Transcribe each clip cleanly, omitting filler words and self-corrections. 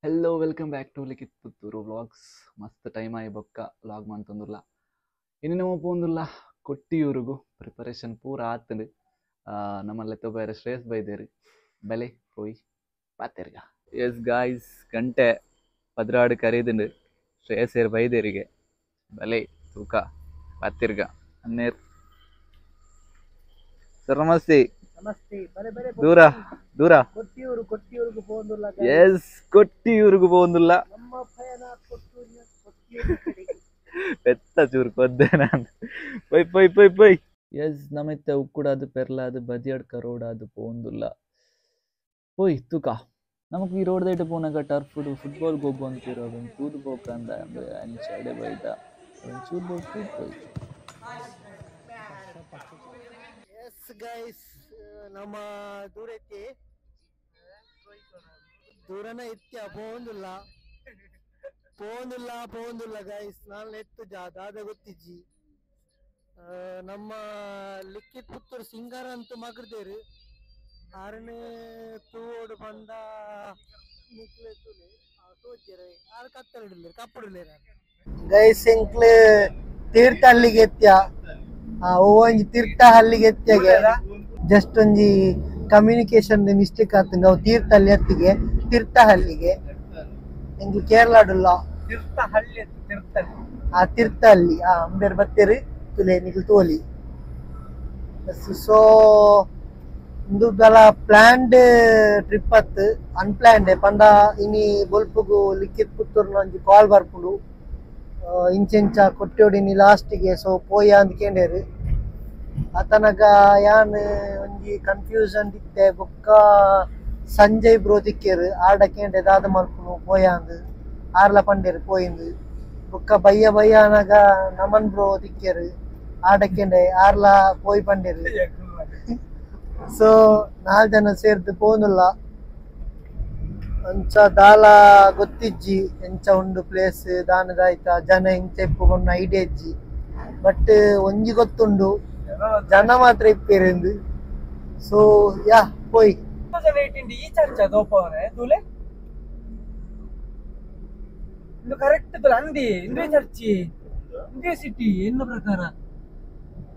Hello welcome back to Likhith Puttur vlogs. ಮಸ್ತ್ time ಆಯಿ ಬೊಕ್ಕ ವ್ಲಾಗ್ ಮಂತೊಂದುಲ್ಲ. ಇನ್ನು ನಮ್ಮ ಪೋಂದುಲ್ಲ ಕೊಟ್ಟಿಯೂರುಗು ಪ್ರಿಪರೇಷನ್ ಪೂರ ಆತಂಡು. ನಮ್ಮಲ್ಲ ತೊಬಾರ ಶ್ರೇಯಸ್ ಬೈದೇರು ಬಲೆ ಪೋಯ್ ಪಾತೆರ್ಗ. ಎಸ್ ಗಾಯ್ಸ್, ಗಂಟೆ 16 ಕರೀದುಂಡು. ಶ್ರೇಯಸ್ ಏರ್ ಬೈದೇರಿಗೆ ಬಲೆ ತೂಕ ಪಾತೆರ್ಗ ಅನ್ನೇರ್. ಸರ್ ನಮಸ್ತೆ. ನಮಸ್ತೆ. ಬಲೆ ಬಲೆ ದೂರ ದೂರ ಕೊಟ್ಟಿಯೂರು ಕೊಟ್ಟಿಯೂರುಗು ಪೋಂದುಲ್ಲ. ಎಸ್ ಕೊಟ್ಟಿಯೂರುಗು ಪೋಂದುಲ್ಲ. ನಮ್ಮ ಪಯಣ ಕೊಟ್ಟೂರಿನ ಕೊಟ್ಟಿಯೂರು ಕಡೆಗೆ. ಪೆತ್ತ ಚೂರು ಕೊದ್ದೆ ನಾನು. ಪೊಯ್ ಪೊಯ್ ಪೊಯ್ ಪೊಯ್. ಎಸ್ ನಮಿತ್ತೆ ಉಕ್ಕುಡಾದು ಪೆರ್ಲಾದು ಬದಿಯಡ್ಕ ರೋಡಾದು ಪೋಂದುಲ್ಲ. ಪೊಯ್ ತೂಕ ನಮಕ್ ಈ ರೋಡ್ ದೈಟ್ ಪೋನಾಗ ಟರ್ಫುಡು ಫುಟ್ಬಾಲ್ ಗೊಬ್ಬು ಅಂತೀರೋ ಅದನ್ನು ತೂದು ಪೋಕಂದ ಅಂಚೆ ಬೈದ ಒಂಚೂರು ಬೋಕು ಪೊಯ್. ಎಸ್ ಗೈಸ್, ನಮ್ಮ ದೂರ ಐತಿ, ದೂರನ ಇತ್ಯ ಪೋಂದುಲ್ಲ ಪೋಂದುಲ್ಲ ಪೋಂದುಲ್ಲ ಗೈಸ್. ನಾನು ಎತ್ತು ದಾದ ಗೊತ್ತಿಜ್ಜಿ. ನಮ್ಮ ಲಿಕ್ಕಿತ್ ಪುತ್ತೂರು ಸಿಂಗಾರ ಅಂತೂ ಮಗರ್ದೇರು ಆರನೇ ತೂವೋಡು ಪಂಡ ನಿಕ್ಲೆ ತುಲೆ ತೋಜ್ಜೆರೆ ಆರು ಕತ್ತಲಿಡ್ಲೇರು ಕಪ್ಪುಡ್ಲೇರು ಗೈಸ್. ಎಂಕ್ಲೆ ತೀರ್ಥಹಳ್ಳಿಗೆ ಎತ್ಯ ಒಂಜಿ ತೀರ್ಥಹಳ್ಳಿಗೆ ಎತ್ತಿಗೆ ಜಸ್ಟ್ ಒಂಜಿ ಕಮ್ಯುನಿಕೇಶನ್ ಮಿಸ್ಟೇಕ್ ಆತಂಗ. ಅವು ತೀರ್ಥಹಳ್ಳಿ ಅತ್ತಿಗೆ ತೀರ್ಥಹಳ್ಳಿಗೆ ಎಂಕ್ಲು ಕೇರಳಡುಲ್ಲ ತೀರ್ಥಹಳ್ಳಿ ತೀರ್ಥಹಳ್ಳಿ ಆ ತೀರ್ಥಹಳ್ಳಿ ಆ ಅಂಬೇರ್ ಬತ್ತೇರು ತುಲೆ ನಿಕ್ಲು ತೋಲಿ. ಸೊ ಇಂದುದಲ ಪ್ಲಾನ್ಡ್ ಟ್ರಿಪ್ ಅತ್ತು ಅನ್ಪ್ಲಾನ್ಡ್ ಪಂಡ ಇನಿ ಬೊಲ್ಪುಗು ಲಿಕ್ಕಿತ್ ಪುತ್ತೂರ್ನ ಒಂಜಿ ಕಾಲ್ ಬರ್ಪುಂಡು ಇಂಚೆಂಚ ಕೊಟ್ಟೋಡಿನಿ ಲಾಸ್ಟಿಗೆ. ಸೊ ಪೋಯ ಅಂದ್ ಕೇಂಡೇರು ಆತನಗ ಯಾನ್ ಒಂಜಿ ಕನ್ಫ್ಯೂಷನ್ ಇತ್ತೆ. ಬೊಕ್ಕ ಸಂಜಯ್ ಬ್ರೋ ತಿಕ್ಕೇರು ಆಡ ಕೇಂಡೆ ದಾದ ಮಲ್ಪುನು ಪೋಯ ಅಂದ್ ಆರ್ಲ ಪಂಡೇರು ಪೋಯಿಂದು. ಬೊಕ್ಕ ಬಯ್ಯ ಬಯ್ಯ ಅನಗ ನಮನ್ ಬ್ರೋ ತಿಕ್ಕೇರು ಆಡ ಕೇಂಡೆ ಆರ್ಲ ಪೋಯ್ ಪಂಡೇರು. ಸೊ ನಾಲ್ ಜನ ಸೇರ್ದು ಪೋನುಲ್ಲ. ಅಂಚ ದಾಲ ಗೊತ್ತಿಜ್ಜಿ ಎಂಚ ಉಂಡು ಪ್ಲೇಸ್ ದಾನದಾಯ್ತ ಜನ ಎಂಚ ಇಪ್ಪುಗೊಂಡು ಐಡಿಯಾ ಇಜ್ಜಿ. ಬಟ್ ಒಂಜಿ ಗೊತ್ತುಂಡು ಜನ ಮಾತ್ರ ಇಪ್ಪೇರೆಂದು. So yeah ಪೋಯ್. 2018 ಈ ಚರ್ಚ್ ದೋಪವನೆ ತೂಲೆ ಇಂದು ಕರೆಕ್ಟ್ ತುಲೆ ಅಂದಿ ಇಂದೇ ಚರ್ಚಿ ಇಂದೇ ಸಿಟಿ ಎನ್ನ ಪ್ರಕಾರ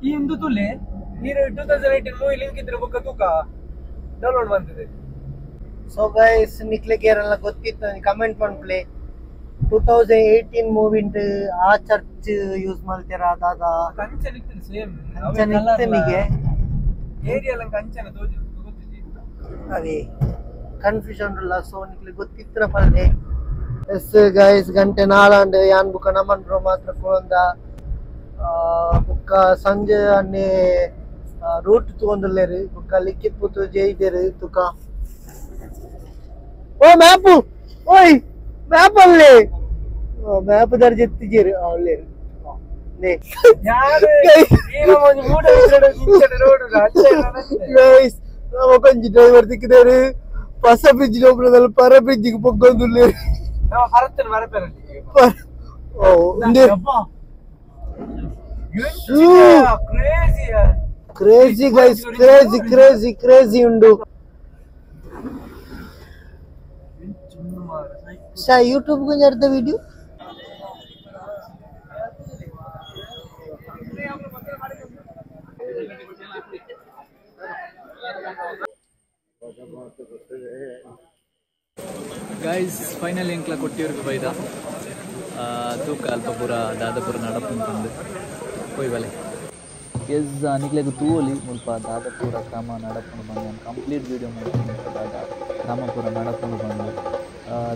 ಈ ಇಂದು ತುಲೆ ನೀರು 2018 ಮೂವಿ ಲಿಂಕ್ ಇದ್ರೆ ಬುಕ್ಕ ತೂಕ ಡೌನ್ಲೋಡ್ ಬಂದಿದೆ. ಸೊ ಗೈಸ್ ನಿಕ್ಲೆ ಕೇರಳ ಗೊತ್ತಿತ್ತು ಕಮೆಂಟ್ ಪನ್ಪ್ಲೆ 2018 ಮೂವಿಂಟ್ ಆ ಚರ್ಚ್ ಯೂಸ್ ಮಾಡ್ತೀರಾ ದಾದಾ ಕಂಚನ ಇತ್ತು ಸೇಮ್ ಕಂಚನ ಇತ್ತನಿಗೆ ಏರಿಯಾ ಲಂಕ ಕಂಚನ ತೋಜಿ ಗೊತ್ತಿದೆ ಅದೇ ಕನ್ಫ್ಯೂಷನ್ ಉಲ್ಲ. ಸೊ ನಿಕ್ಲೆ ಗೊತ್ತಿತ್ರ ಪಲ್ಲೆ. ಎಸ್ ಗೈಸ್ ಗಂಟೆ 4 ಯಾನ್ ಬುಕ್ಕ ನಮನ್ ಬ್ರೋ ಮಾತ್ರ ಕುಳಂದ ಬುಕ್ಕ ಸಂಜೆ ಅನ್ನೆ ರೂಟ್ ತಗೊಂಡುಲ್ಲೇರು ಬುಕ್ಕ ಲಿಕ್ಕಿತ್ ಪುತ್ತು ಜೈದೇರು ತುಕ. ಓ ಮ್ಯಾಪು ಓಯ್ ಮ್ಯಾಪ್ ಅಲ್ಲಿ ಮ್ಯಾಪ್ ದರ್ಜೆ ಎತ್ತಿಜೇರು ಅವಲ್ಲೇರು. ಗೈಸ್ ನಮ್ಮ ಕೊಂಚ ಡ್ರೈವರ್ ತಿಕ್ಕಿದೇರು ಪಸ ಬ್ರಿಡ್ಜ್ ಹೋಗ್ರದಲ್ಲ ಪರ ಬ್ರಿಡ್ಜಿಗೆ ಪೊಗ್ಗೊಂದುಲ್ಲೇರು. Crazy guys, crazy crazy crazy ಉಂಡು. ಯೂಟ್ಯೂಬ್ ಕೊಂಚ ಅರ್ಧ ವಿಡಿಯೋ. ಗೈಸ್ ಫೈನಲ್ ಎಂಕ್ಲ ಕೊಟ್ಟಿಯೂರಿಗೆ ಬೈದ ತೂಕ ಅಲ್ಪಪುರ ದಾದಾಪುರ ನಡಪುಂಡು ಪೋಯ್ ಬಲೆ. ಎಸ್ ನಿಕ್ಲೆಗ್ ತೂವೊಲಿ ಮುಲ್ಪ ದಾದಾಪುರ ಕ್ರಮ ನಡಪುಂಡು ಬಂದು ನಾನು ಕಂಪ್ಲೀಟ್ ವೀಡಿಯೋ ಮಲ್ಪುಂಡು. ದಾದ ಕ್ರಮಪುರ ನಡಪುಂಡು ಬಂದು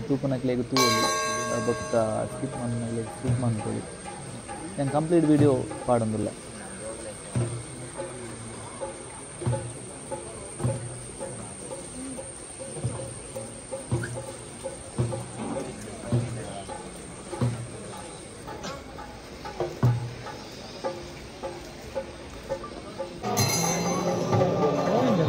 ತೂಪುನಕ್ಲೆಗ್ ತೂವೊಲಿ ಬೊಕ್ಕ ಸ್ಕಿಪ್ ಮಲ್ಪುನಕ್ಲೆಗ್ ಸ್ಕಿಪ್ ಮನ್ಪೊಲಿ. ನಾನು ಕಂಪ್ಲೀಟ್ ವೀಡಿಯೋ ಪಾಡೊಂದುಲ್ಲೆ. Govinda.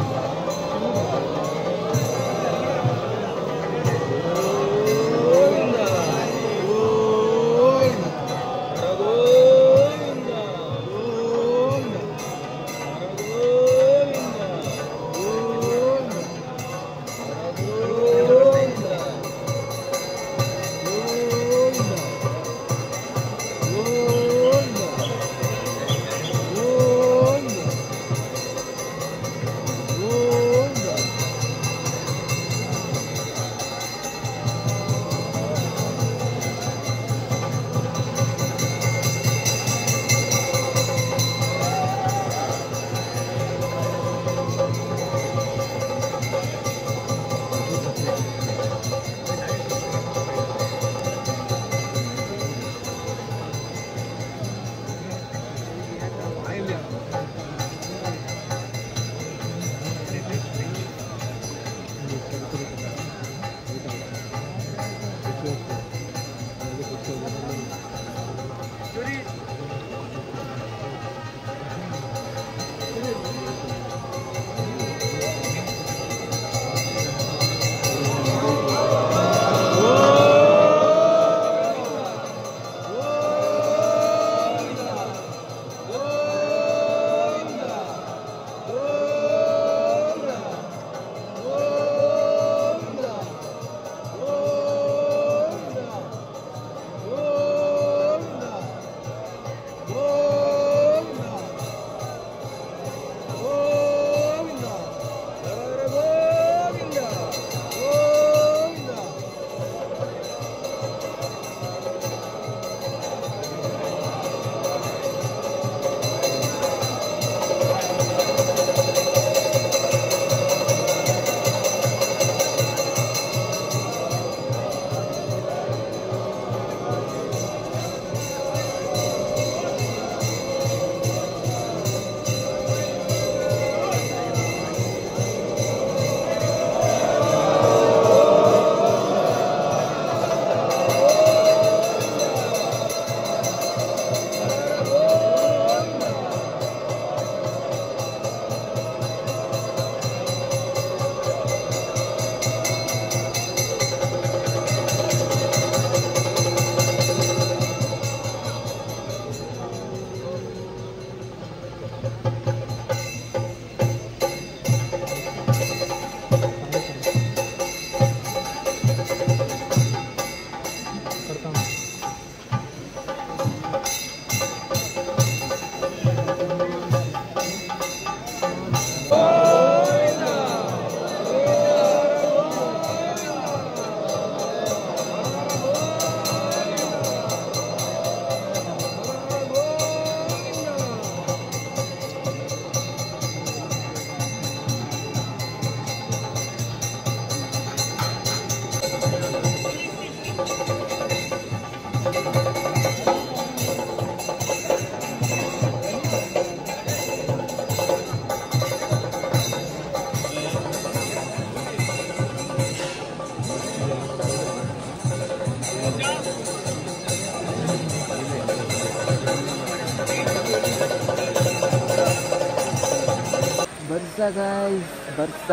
ಬರ್ಸ ಗೈಸ್ ಬರ್ಸ.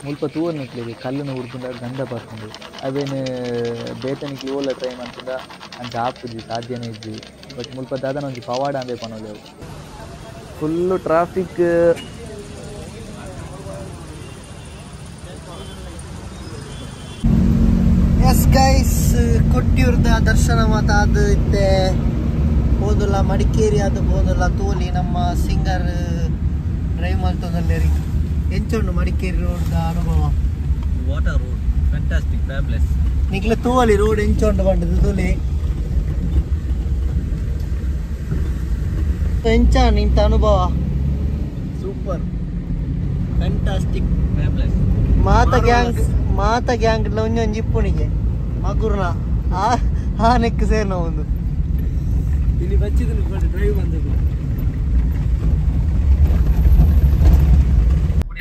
ಮುಲ್ಪ ತೂವಲ್ ನಿಕ್ಲೆಗ್ ಕಲ್ಲುನು ಉರ್ದುಂಡ ಗಂಧ ಬರ್ಪುಂಡು. ಅವೇನು ಬೇತೆ ನಿಕ್ಲು ಓಲ ಟ್ರೈ ಮನ್ಪುಂಡ ಅಂಚ ಆಪುಜಿ, ಸಾಧ್ಯನೇ ಇಜ್ಜಿ. ಬಟ್ ಮುಲ್ಪ ದಾದನ ಒಂಜಿ ಪವಾಡ ಅಂದೇ ಪನೊಲಿ ಅವು. Full traffic. S guys, ಕೊಟ್ಟಿಯೂರ್ದ ದರ್ಶನ ಮಾತ ಅದು ಇತ್ತೆ ಪೋದುಲ್ಲ ಮಡಿಕೇರಿ ಅದು ಪೋದುಲ್ಲ ತೋಲಿ. ನಮ್ಮ ಸಿಂಗರ್ ಡ್ರೈವ್ ಮಲ್ತೊಂದುಲ್ಲೆರ್. ಎಂಚುಂಡು ಮಡಿಕೇರಿ ರೋಡ್ ದ ಅನುಭವ? What a road, fantastic, fabulous. ನಿಕ್ಲೆ ತೂವಲಿ ರೋಡ್ ಎಂಚುಂಡು ಪಂಡುದು ತೂಲಿ. ಎಂಚ ನಿಂತ ಅನುಭವ? Super, fantastic, fabulous. ಮಾತ ಗ್ಯಾಂಗ್, ಮಾತ ಗ್ಯಾಂಗ್ ಒಂಜೊಂಜಿ ಇಪ್ಪುನಿಗೆ ಮಗುರ್ನ ಆ ಆ ನೆಕ್ ಸೇರ್ನ ಒಂದು ಇಲ್ಲಿ ಬಚ್ಚಿದನು ಡ್ರೈವ್ ಬಂದದ್ದು.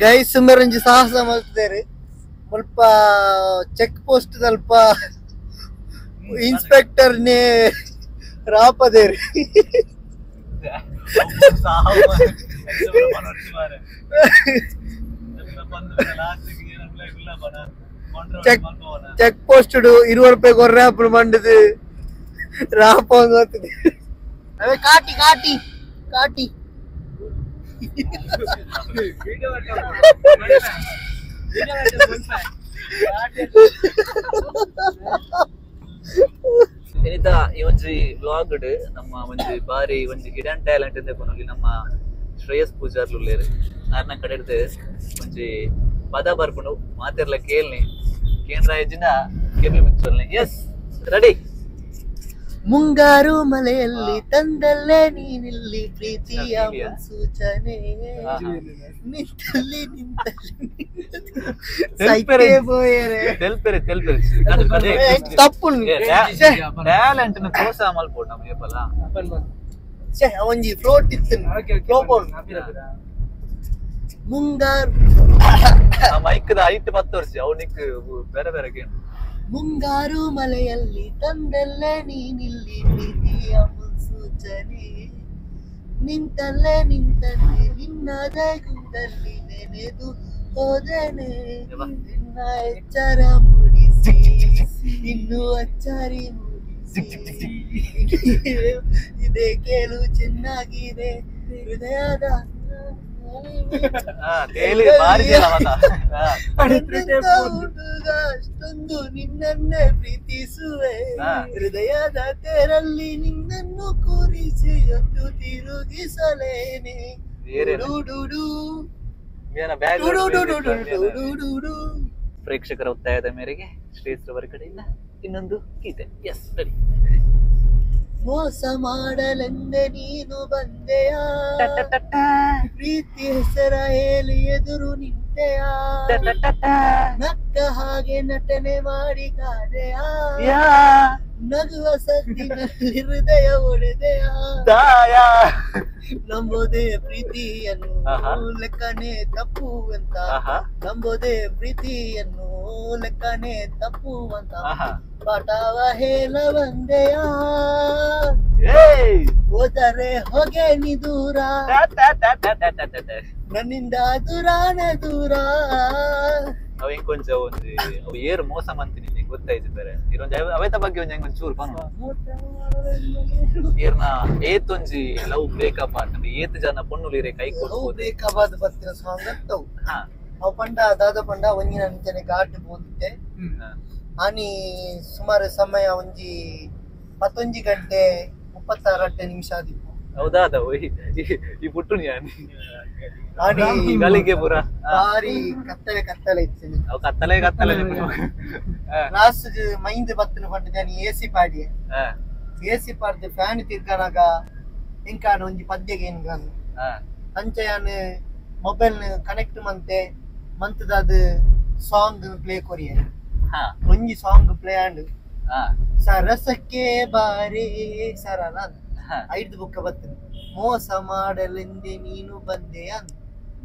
ಗೈಸ್ ಸುಮಾರೊಂಜಿ ಸಾಹಸ ಮಲ್ತುದೆರ್. ಮುಲ್ಪ ಚೆಕ್ ಪೋಸ್ಟ್ ದಲ್ಪ ಇನ್ಸ್ಪೆಕ್ಟರ್ ನೇ ರಾಪದೇರ್. ಚೆಕ್ ಚೆಕ್ ಪೋಸ್ಟ್ 20 ರೂಪಾಯಿ ಕೊರ್ರೆ ಅಪ್ಪು ಮಂಡದು ರಾಪ ಅವೇ ಕಾಟಿ ಕಾಟಿ ಕಾಟಿ. ಏನಿತ ಈ ಒಂಜಿ ವ್ಲಾಗ್ ನಮ್ಮ ಒಂಜಿ ಬಾರಿ ಒಂಜಿ ಹಿಡನ್ ಟ್ಯಾಲೆಂಟ್ ಇಂದ ಪನೊಲಿ ನಮ್ಮ ಶ್ರೇಯಸ್ ಪೂಜಾರ್ಲು ಉಲ್ಲೆರ್. ಆರ್ನ ಕಡೆಡ್ದು ಒಂಜಿ ಪದ ಬರ್ಪುಂಡು, ಮಾತೆರ್ಲ ಕೇಳ್ನಿ ಕೇಂದ್ರ ಕೆಬಿ ಮಿಚ್ಚೊಲ್ನಿ. Yes ready. ಮುಂಗಾರು ಮಳೆಯಲ್ಲಿ ತಂದಲ್ಲೇ ನೀನಿಲ್ಲಿ ಪ್ರೀತಿಯ ಮುನ್ಸೂಚನೆ, ನಿಂತಲ್ಲಿ ನಿಂತಲ್ಲಿ ತಪ್ಪು ಟ್ಯಾಲೆಂಟ್ ನ ಪ್ರೋತ್ಸಾಹ ಮಲ್ಪೊಡು ನಮ್ಮ ಏಪಲ. ಒಂಜಿ ಫ್ಲೋಟ್ ಇತ್ತು ಮುಂಗಾರು ಮೈಕ್ the height 10 ವರ್ಷ ಅವನಿಗೆ ಬೇರೆ ಬೇರೆ ಗೇಮ್. ಮುಂಗಾರು ಮಳೆಯಲ್ಲಿ ತಂದಲ್ಲೇ ನೀನಿಲ್ಲಿ ಪ್ರೀತಿಯ ಮುನ್ಸೂಚನೆ, ನಿಂತಲ್ಲೇ ನಿಂತಲ್ಲಿ ನಿನ್ನದೇ ಗುಂಡಲ್ಲಿ ನೆನೆದು ಹೋದನೆ, ನಿನ್ನ ಎಚ್ಚರ ಮೂಡಿಸಿ ಇನ್ನು ಅಚ್ಚರಿ ಮೂಡಿಸಿ, ಇದೇ ಕೇಳು ಚೆನ್ನಾಗಿದೆ ಹೃದಯದ ಅಷ್ಟೊಂದು ನಿನ್ನನ್ನೇ ಪ್ರೀತಿಸುವೆ, ಹೃದಯದ ತೇರಲ್ಲಿ ನಿನ್ನನ್ನು ಕೂರಿಸಿ ಎದ್ದು ತಿರುಗಿಸಲೇನೆ. ಪ್ರೇಕ್ಷಕರ ಒತ್ತಾಯದ ಮೇರೆಗೆ ಶ್ರೇಯಸ್ ಅವರ ಕಡೆಯಿಂದ ಇನ್ನೊಂದು ಗೀತೆ. Yes ready. ಮೋಸ ಮಾಡಲೆಂದೆ ನೀನು ಬಂದೆಯ, ಪ್ರೀತಿ ಹೆಸರ ಹೇಳಿ ಎದುರು ನಿಂತೆಯ, ನಕ್ಕ ಹಾಗೆ ನಟನೆ ಮಾಡಿ ಕಾದೆಯ, ನಗುವ ಸದ್ದಿನಲ್ಲಿ ಹೃದಯ ಒಡೆದೆಯ, ನಂಬೋದೇ ಪ್ರೀತಿಯನ್ನು ಲೆಕ್ಕನೆ ತಪ್ಪು ಅಂತ, ನಂಬೋದೇ ಪ್ರೀತಿಯನ್ನು ಲೆಕ್ಕನೆ ತಪ್ಪು ಅಂತ ಪಾಠವ ಹೇಳ ಬಂದೆಯ, ಹೋದರೆ ಹೊಗೆ ನೀ ದೂರ, ನನ್ನಿಂದ ದೂರಾನ ದೂರ. ಅವ ಕೊಂಚ ಒಂಜಿ ಅವು ಏರು ಮೋಸ ಮಂತೀನಿ ನಿಂಗೆ ಗೊತ್ತಾಯ್ತು ಬೇರೆ ಇರೊಂಜಿ ಅವೇತ ಬಗ್ಗೆ ಒಂಜಿ ಹೆಂಗ್ ಒಂಚೂರು ಪನು ಏರ್ನ ಏತೊಂಜಿ ಲವ್ ಬ್ರೇಕಪ್ ಆತಂಡ ಏತ್ ಜನ ಪೊಣ್ಣುಲಿರೆ ಕೈ ಕೊಟ್ಟು ಬ್ರೇಕಪ್ ಆದ ಬತ್ತಿನ ಸಾಂಗ್ ಅಂತವು. ಅವು ಪಂಡ ದಾದ ಪಂಡ ಒಂಜಿನ ಅಂಚನೆ ಘಾಟ್ ಪೋಂದಿತ್ತೆ. ಆನಿ ಸುಮಾರು ಸಮಯ ಒಂಜಿ 11 ಗಂಟೆ 36 ನಿಮಿಷ ಆದಿಪ್ಪು. ಹೌದಾದ ಈ ಪುಟ್ಟು ಗಳಿಗೆ ಪೂರ ಬಾರಿ ಕತ್ತಲೆ ಕತ್ತಲೆ ಇತ್ತು. ಅವು ಕತ್ತಲೆ ಕತ್ತಲೆ ಲಾಸ್ಟ್ ಮೈಂದ್ ಬತ್ತಿನ ಪಂಡ ಎಸಿ ಪಾಡಿಯೆ, ಎಸಿ ಪಾಡ್ದು ಫ್ಯಾನ್ ತಿರ್ಗನಾಗ ಇಂಕಾನ ಒಂಜಿ ಪದ್ಯಗೆ ಏನ್ಗಾನು ಅಂಚೆಯಾನ್ ಮೊಬೈಲ್ ಕನೆಕ್ಟ್ ಮಂತೆ ಮಂತದಾದ ಸಾಂಗ್ ಪ್ಲೇ ಕೊರಿಯೆ. ಒಂಜಿ ಸಾಂಗ್ ಪ್ಲೇ ಆಂಡ್ ಸರಸಕ್ಕೆ ಬಾರಿ ಸರಳ ಐದು ಬುಕ್ಕ ಬರ್ತದೆ. ಮೋಸ ಮಾಡಲೆಂದೇ ನೀನು ಬಂದೆ ಅಂತ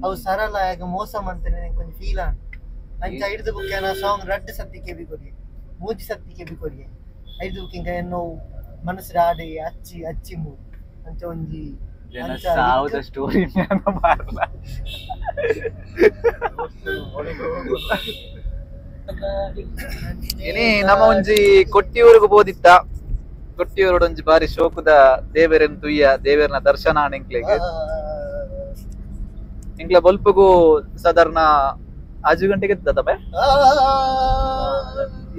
ಅವು ಸರಳ ಆಗ ಮೋಸ ಮಾಡ್ತಾನೆ ಕೊಂಚ ಫೀಲ್ ಆಂಡ್ ಅಂಚ ಐದು ಬುಕ್ಕ ಸಾಂಗ್ ರಡ್ಡು ಸತಿ ಕೆಬಿ ಕೊರಿಯೆ. ಮೂಜಿ ಸತ್ತಿ ಕೆಬಿ ಕೊರಿಯೆ ಐದು ಕಿಂಕ ಎನ್ನೋ ಮನಸ್ಸು ಆಡೆ ಅಚ್ಚಿ ಅಚ್ಚಿ ಮೂ ಅಂಚ ಒಂಜಿ ಸಾವುದ ಸ್ಟೋರಿ ಮಾರ್ಲ ಇನಿ ನಮ್ಮ ಒಂಜಿ ಕೊಟ್ಟಿಯೂರಿಗೆ ಬೋದಿತ್ತ ಕೊಟ್ಟಿಯೂರು ಒಂಜಿ ಬಾರಿ ಶೋಕುದ ದೇವೆರನ್ ತುಯ್ಯ ದೇವೆರ್ನ ದರ್ಶನ ಎಂಕ್ಲೆಗ್ ಎಂಕ್ಲ ಬೊಲ್ಪುಗು ಸಾಧಾರಣ 5 ಗಂಟೆಗೆ ಎತ್ತದಪ್ಪ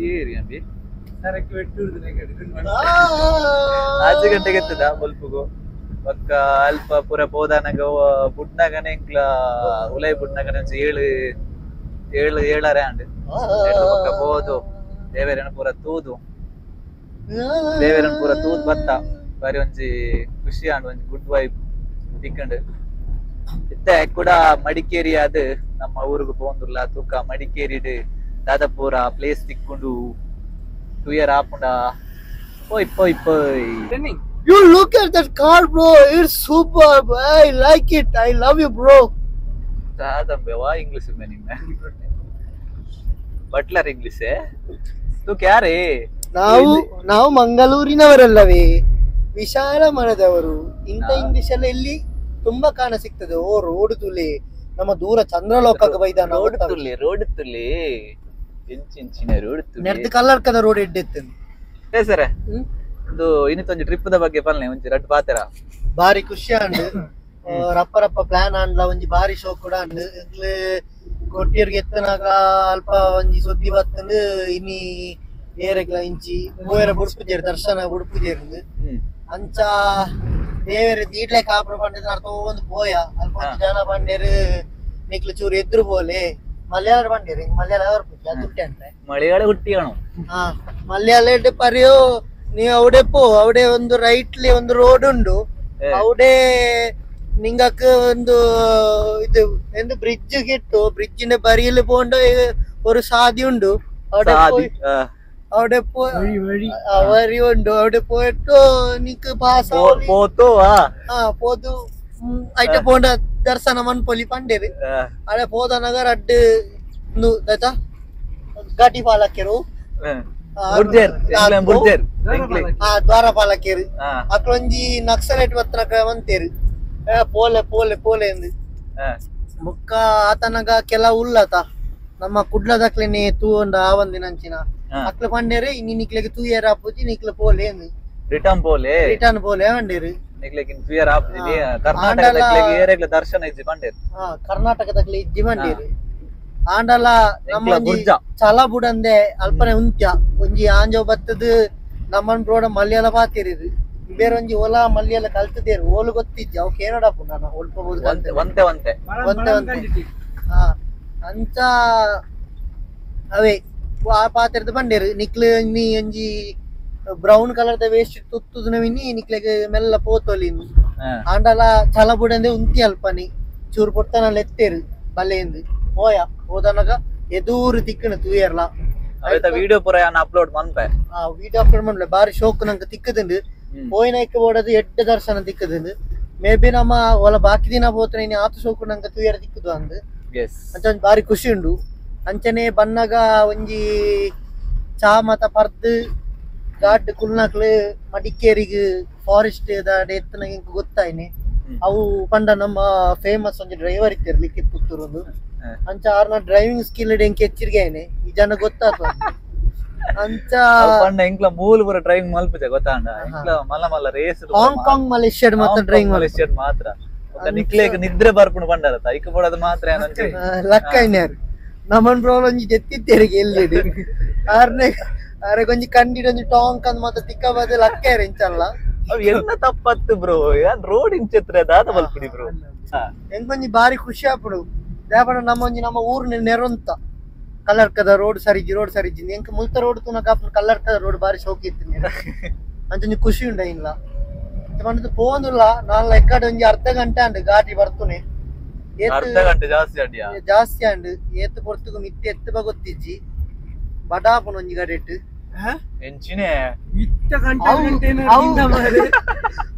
ಏರಿ ಅಂಬಿ 5 ಗಂಟೆಗೆ ಎತ್ತದ ಬೊಲ್ಪುಗು ಬೊಕ್ಕ ಅಲ್ಪ ಪೂರ ಪೋದಾನಗ ಬುಡ್ನಗನೆ ಎಂಕ್ಲ ಉಲೈ ಬುಡ್ನಗನೆ ಒಂಜಿ 7 7 7:30 ಆಂಡ್ ಬೊಕ್ಕ ಪೋದು ದೇವೆರನ್ ಪೂರ ತೂದು ದೇವೆರನ್ ಪೂರ ತೂದು ಬತ್ತ ಬಾರಿ ಒಂಜಿ ಖುಷಿ ಆಂಡ್ ಒಂಜಿ ಗುಡ್ ವೈಬ್ ತಿಕ್ಕಂಡ್ ಇತ್ತೆ ಕೂಡ ಮಡಿಕೇರಿ ಆದ್ ನಮ್ಮ ಊರಿಗೆ ಪೋಂದುಲ್ಲ ತೂಕ ಮಡಿಕೇರಿಡ್ ದಾದಪುರ place ತಿಕ್ಕೊಂಡು ತುಯರ್ ಆಪುಂಡ ಪೋಯ್ ಪೋಯ್ ಪೋಯ್. You look at that car, bro. It's superb. I like it. I love you, bro. ದಾದಂಬೆ ವಾ ಇಂಗ್ಲಿಷ್ ಮೇ ನಿಮ್ಮೆ ಬಟ್ಲರ್ ಇಂಗ್ಲಿಷ್ ತೂಕ ಯಾರೇ ನಾವು ನಾವು ಮಂಗಳೂರಿನವರಲ್ಲವೇ, ವಿಶಾಲ ಮನದವರು. ಇಂಥ ಇಂಗ್ಲಿಷ್ ಎಲ್ಲ ಇಲ್ಲಿ ತುಂಬಾ ಕಾಣ ಸಿಗ್ತದೆ. ಓ ರೋಡ್ ತುಲೆ ನಮ್ಮ ದೂರ ಚಂದ್ರಲೋಕಕ್ಕೆ ಬೈದ ರೋಡ್ ತುಲೆ ರೋಡ್ ತುಲೆ ಇಂಚಿನ ರೋಡ್ ತುಲೆ ನೆರ್ದು ಕಲ್ಲರ್ಕದ ರೋಡ್ ಎಡ್ಡೆತ್ತು. ಏ ಸರ್ ಒಂದು ಇನ್ನೊಂದು ಟ್ರಿಪ್ the ಬಗ್ಗೆ ಪಲ್ನೆ ಒಂಜಿ ರಡ್ಡ್ ಪಾತೆರ ಬಾರಿ ಖುಷಿ ಆಂಡ್ ರಪ್ಪ ರಪ್ಪ ಪ್ಲಾನ್ ಆಂಡ್ಲ ಒಂಜಿ ಬಾರಿ ಶೋಕ್ ಕೂಡ ಆಂಡ್ ಎಂಕ್ಲೆ ಕೊಟ್ಟಿಯರ್ಗೆ ಎತ್ತನಾಗ ಅಲ್ಪ ಒಂಜಿ ಸುದ್ದಿ ಬತ್ತಂದು ಇನಿ ಏರೆಗ್ಲ ಇಂಚಿ ಮೂವೆರ ಬುಡ್ಪುಜೇರು ದರ್ಶನ ಬುಡ್ಪುಜೇರು ಅಂಚ ದೇವೇರು ದೀಡ್ಲೆ ಕಾಪುರ ಪಂಡಿತ ಒಂದು ಪೋಯ ಅಲ್ಪ ಒಂಜಿ ಜನ ಪಂಡೇರು ನಿಕ್ಲು ಚೂರು ಎದ್ರು ಪೋಲೆ ಮಲಯಾಳ ಪಂಡೇರು ಮಲಯಾಳ ತುಟ್ಟಿ ಅಂತೆ ಮಲಯಾಳ ಹುಟ್ಟಿಯಾಣು. ಹಾ ಮಲಯಾಳ ಪರಿಯೋ ನೀವು ಅವಡೆ ಪೋ ಅವಡೆ ಒಂದು ರೈಟ್ಲಿ ಒಂದು ರೋಡ್ ಉಂಡು ಅವಡೆ ನಿಂಗಕ್ ಒಂದು ಇದು ಎಂದು ಬ್ರಿಡ್ಜ್ ಗಿಟ್ಟು ಬ್ರಿಡ್ಜಿನ ಬರಿಯಲ್ಲಿ ಪೋಂಡ ഒരു സാധി ഉണ്ട് അവിടെ പോയി അവിടെ വരി ഉണ്ട് അവിടെ പോയിട്ട് നിനക്ക് പാസ് പോതു ಐಟ ಪೋಂಡ ದರ್ಶನ ಮನ್ಪೊಲಿ ಪಂಡೇರು ಅಡೆ ಪೋದನಗ ರಡ್ಡು ಘಾಟಿ ಪಾಲಕ್ಕೆರು ದ್ವಾರಪಾಲಕರು ಅಕ್ಲೊಂಜಿ ನಕ್ಸಲೈಟ್ ಬತ್ತನಕ ಮಂತೇರು ಪೋಲೆ ಪೋಲೆ ಪೋಲೆ ಎಂದು ಬೊಕ್ಕ ಆತನಗ ಕೆಲವು ಉಲ್ಲತ ನಮ್ಮ ಕುಡ್ಲದಕ್ಲೆನೆ ತೂಂಡ ಆ ಒಂದಿನಂಚಿನ ಅಕ್ಲ ಪಂಡೇರು ಇನಿ ನಿಕ್ಲೆಗ್ ತೂಯರ ಆಪುಜಿ ನಿಕ್ಲೆ ಪೋಲೆ ಎಂದು ರಿಟರ್ನ್ ಪೋಲೆ ರಿಟರ್ನ್ ಪೋಲೆ ಪಂಡೇರು ನಿಕ್ಲೆಗ್ ತೂಯರ ಆಪುಜಿ ಕರ್ನಾಟಕದಕ್ಲೆಗ್ ಏರೆಗ್ಲ ದರ್ಶನ ಇಜ್ಜಿ ಪಂಡೇರು. ಹಾ ಕರ್ನಾಟಕದಕ್ಲೆ ಇಜ್ಜಿ ಪಂಡೇರು ಆಂಡಲ ನಮ್ಮ ಚಲ ಬುಡಂದೆ ಅಲ್ಪನೆ ಉಂತ್ಯ ಒಂಜಿ ಆಂಜೋ ಬತ್ತದ ನಮ್ಮನ್ ಬ್ರೋಡ ಮಲ್ಯಾಲ ಪಾತಿರಿರು ಬೇರೆ ಒಂಜಿ ಓಲಾ ಮಲ್ಯಾಲ ಕಲ್ತದೇರು ಓಲು ಗೊತ್ತಿಜ್ಜಿ ಅವು ಕೇನಡಪ್ಪ ನಾನು ಒಲ್ಪಬಹುದು ಒಂತೆ ಒಂತೆ ಒಂತೆ ಒಂತೆ. ಹಾ ಅಂಚ ಅವೇ ಆ ಪಾತ್ರದ ಬಂಡೇರು ನಿಕ್ಲು ನೀ ಒಂಜಿ brown colour the waste ತುತ್ತುದು ನವಿನಿ ನಿಕ್ಲೆಗ್ ಮೆಲ್ಲ ಪೋತೊಲಿ ಆಂಡಲ ಚಲ ಬುಡಂದೆ ಉಂತಿ ಅಲ್ಪನಿ ಚೂರು ಪೊರ್ತನಲ್ಲಿ ಎತ್ತೇರು ಬಲ್ಲೆಂದು ಹೋಯ ಹೋದನಗ ಎದೂರು ತಿಕ್ಕಣ ತೂಯರ್ಲ ಅವೆತ ವಿಡಿಯೋ ಪೂರ ಯಾನ್ ಅಪ್ಲೋಡ್ ಮನ್ಪೆ. ಆ ವಿಡಿಯೋ ಅಪ್ಲೋಡ್ ಮನ್ಪೆ ಬಾರಿ ಶೋಕ್ ನಂಗೆ ತಿಕ್ಕದಂಡು ಪೋಯಿನೈಕ್ ಬೋಡದು ಎಡ್ಡ ದರ್ಶನ ತಿಕ್ಕದಂಡು ಮೇ ಬಿ ನಮ್ಮ ಒಲ ಬಾಕಿ ದಿನ ಪೋತನೆ ಇನಿ ಆತು ಶೋಕು ನಂಗೆ ತೂಯರ ತಿಕ್ಕದು ಅಂದು ಅಂಚ ಒಂಜಿ ಬಾರಿ ಖುಷಿ ಉಂಡು. ಅಂಚನೆ ಬನ್ನಗ ಒಂಜಿ ಚಾ ಮತ ಪರ್ದು ಘಾಟ್ ಕುಲ್ನಕ್ಲು ಮಡಿಕೇರಿಗೆ ಫಾರೆಸ್ಟ್ ಎತ್ತನ ಎಂಕ್ ಗೊತ್ತಾಯ್ನೆ ಅವು ಪಂಡ ನಮ್ಮ ಫೇಮಸ್ ಒಂಜಿ ಡ್ರೈವರ್ ಇತ್ತೆರ್ ಲಿಖಿತ್ ಪುತ್ತೂರು ಒಂದು ಅಂಚ ಆರ್ನ ಡ್ರೈವಿಂಗ್ ಸ್ಕಿಲ್ ಎಂಕ್ ಎಚ್ಚರಿಕೆ ಆಯ್ನೆ ಈ ಜನ ಗೊತ್ತಾತ ಅಂಚ ಪಂಡ ಎಂಕ್ಲ ಮೂಲ ಪೂರ ಡ್ರೈವಿಂಗ್ ಮಲ್ಪುಜ ಗೊತ್ತಾಂಡ ಎಂಕ್ಲ ಮಲ್ಲ ಮಲ್ಲ race Hong Kong Malaysia ಮಾತ್ರ ಡ್ರೈವಿಂಗ್ ಮಲೇಷ್ಯಾ ಮಾತ್ರ ನಿಕ್ಲೇಗ್ ನಿದ್ರೆ ಬರ್ಪುಂಡು ಪಂಡರತ ಐಕ್ ಬೋಡದು ಮಾತ್ರ ಲಕ್ಕ ಐನ್ಯಾರು ನಮ್ಮನ್ ಬ್ರೋ ಒಂಜಿ ಜೆತ್ತಿತ್ತೇರಿಗೆ ಎಲ್ಲಿ ಆರ್ನೆ ಆರೆ ಒಂಜಿ ಕಂಡಿಡ್ ಒಂಜಿ ಟಾಂಕ್ ಅಂದ್ ಮಾತ್ರ ತಿಕ್ಕ ಬದ ಲಕ್ಕ ಇಂಚಲ್ಲ ಅವ್ ಎನ್ನ ತಪ್ಪತ್ತು ಬ್ರೋ ಯಾನ್ ರೋಡ್ ಇಂಚೆತ್ರ ದಾದ ಮಲ್ಪುಡಿ ಬ್ರೋ ಎಂಕೊಂಜಿ ಬಾರಿ ಖುಷಿ ಆಪುಡು ದಾಪಣ ನಮ್ಮ ಒಂಜಿ ನಮ್ಮ ಊರಿನ ನೆರೊಂತ ಕಲ್ಲರ್ಕದ ರೋಡ್ ಸರಿಜಿ ರೋಡ್ ಸರಿಜಿ ಎಂಕ್ ಮುಲ್ತ ರೋಡ್ ತುನಕ ಕಲ್ಲರ್ಕದ ರೋಡ್ ಬಾರಿ ಶೋಕಿ ಇತ್ತು ಅಂಚೊಂಜಿ ಖುಷಿ ಉಂಡ ಇಲ್ಲ ಪಂಡದು ಪೋಂದುಲ್ಲ ನಾನ್ ಎಕ್ಕಡೆ ಒಂಜಿ ಅರ್ಧ ಗಂಟೆ ಅಂಡ್ ಘಾಟಿ ಬರ್ತುನೆ ಅರ್ಧ ಗಂಟೆ ಜಾಸ್ತಿ ಅಂಡಿಯಾ ಜಾಸ್ತಿ ಅಂಡ್ ಏತ್ ಪೊರ್ತುಗು ಮಿತ್ತೆ ಎತ್ತುಬ ಗೊತ್ತಿಜ್ಜಿ ಬಡಾಪುನ ಒಂಜಿ ಗಡೆಟ್ ಎಂಚಿನೆ ಇತ್ತ ಗಂಟೆ ಗಂಟೆ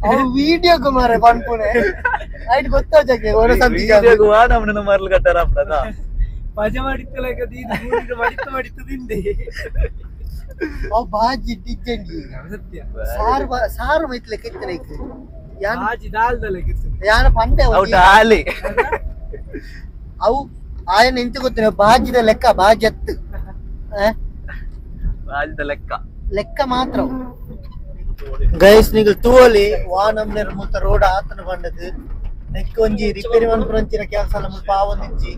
ಅವು ವಿಡಿಯೋಗು ಮಾರೆ ಪನ್ಪುನೆ ಐಟ್ ಗೊತ್ತಾಜಕ್ಕೆ ಒರ ಸಂತಿ ವಿಡಿಯೋಗು ವಾ ನಮ್ಮನ್ನ ಮರ್ಲ್ ಕಟ್ಟಾರ ಅಪ್ಪದ ಪಜ ಮಾಡಿತ್ತಲಕ ದೀದ ಮೂಡಿದ ಮಾಡಿತ್ತು ಮಾಡಿತ್ತು ತಿಂದೆ ಅವು ಬಾಜಿ ಡಿಜ್ಜಂಡಿ ಸತ್ಯ ಸಾರು ಸಾರು ಮೈತ್ಲೆ ಕೆತ್ತನೆ ಯಾನ್ ಬಾಜಿ ದಾಲ್ದಲೆ ಕಿತ್ತು ಯಾನ ಪಂಡೆ ಅವು ಡಾಲಿ ಅವು ಆಯನ ಎಂತ ಗೊತ್ತಿನ ಬಾಜಿದ ಲೆಕ್ಕ ಬಾಜಿ ಅತ್ತು ಬಾಜಿದ ಲೆಕ್ಕ ಲೆಕ್ಕ ಮಾತ್ರ ಗೈಸ್ ನಿಗಲ್ ತೂವಲಿ ವಾನಮ್ನೆರ್ ಮುತ್ತ ರೋಡ್ ಆತನ ಬಂಡದು ನೆಕ್ ಒಂಜಿ ರಿಪೇರಿ ಮನ್ಪುನಂಚಿನ ಕೆಲಸ ಎಲ್ಲ ಮುಲ್ಪ ಆವೊಂದಿಜ್ಜಿ